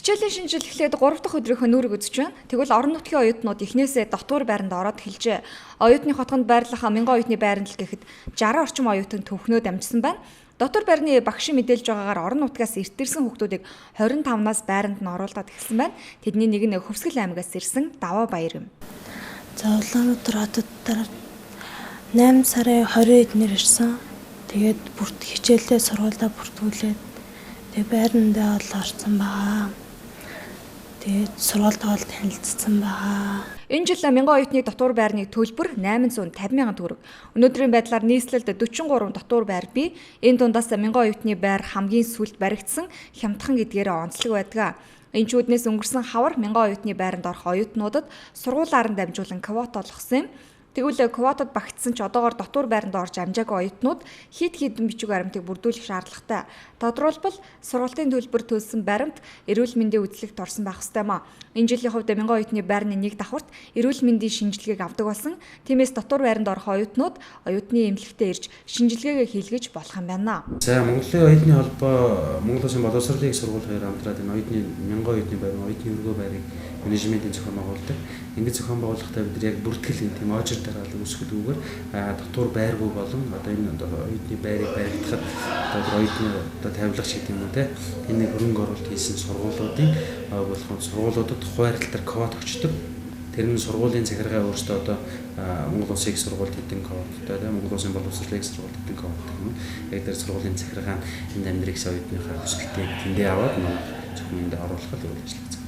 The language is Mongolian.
Хичээлийн шинэ жил эхлээд 3 дахь өдрийнхөө нүүрийг үзэж байна. Тэгвэл орон нутгийн оюутнууд эхнээсээ дотуур байранд ороод эхэлжээ. Оюутны хотгонд байрлах 1000 оюутны байранд л гэхэд 60 орчим оюутан төвхнөө дамжсан байна. Дотор байрны багшийн мэдээлж байгаагаар орон нутгаас эрт ирсэн хүүхдүүдийг 25-наас байранд нь оруулаад эхэлсэн байна. Тэдний нэг нь Хөвсгөл аймагаас ирсэн Даваа Баяр юм. За, Улаанбаатар хотод 8 сарын 20-нд ирсэн. Тэгээд бүрт хичээлдээ сургуулаа бүртгүүлээд тэгээд байрандаа бол орсон байгаа. Тэгээд сургуультай бол танилцсан байгаа. Энэ жил 1000 оюутны дотуур байрны төлбөр 850 мянган төгрөг. Өнөөдрийн байдлаар нийслэлд 43 дотуур байр бий. Энэ дундаас 1000 оюутны байр хамгийн сүүлд баригдсан Хямдхан гэдгээр онцлог байдаг. Энэ чүүднээс өнгөрсөн хавар 1000 оюутны байранд орох оюутнуудад сургуулиар нь дамжуулан квот олгосон юм. Тэгвэл квотод багтсан ч одоогоор дотуур байранд орж амжаагүй оюутнууд хэд хэдэн бичиг баримтыг бүрдүүлэх шаардлагатай. Тодорхойлбол, сургалтын төлбөр төлсөн баримт, эрүүл мэндийн үзлэгт орсон байх ёстой юм а. Энэ жилийн хувьд 1000 оюутны байрны нэг давхарт эрүүл мэндийн шинжилгээг авдаг болсон. Тиймээс дотуур байранд орох оюутнууд оюутны эмнэлэгтээ ирж шинжилгээгээ хийлгэж болох юм байна. За, Монголын оюутны холбоо, Монгол Улсын боловсролын их сургууль хоёр хамтраад энэ оюутны 1000 оюутны байр, оюутны өргөө байрыг менежментийн зохион байгуулдаг. Ингэж зохион байгуулахдаа бид нар яг бүртгэл тийм очир дараалал үүсгэлгүйгээр дотуур байргүй болон одоо энэ оюутны байрыг баригдахад одоо оюутны одоо тавилгач гэдэг юм уу те, энэ хөрөнгө оруулалт хийсэн сургуулиудын болгон сургуулиудад хуваарлтаар код өгчдөг. Тэр нь сургуулийн захиргаа өөрсдөө одоо Монгол Улсын их сургуульд хэдэн кодтой, те, Монгол Улсын боловсролын их сургуульд хэдэн кодтой юм. Яг тэр сургуулийн захиргаа нь энд амьдрах оюутныхаа хүсэлтийг тэндээ аваад зөвхөн энд оруулах л үйл ажиллагаа.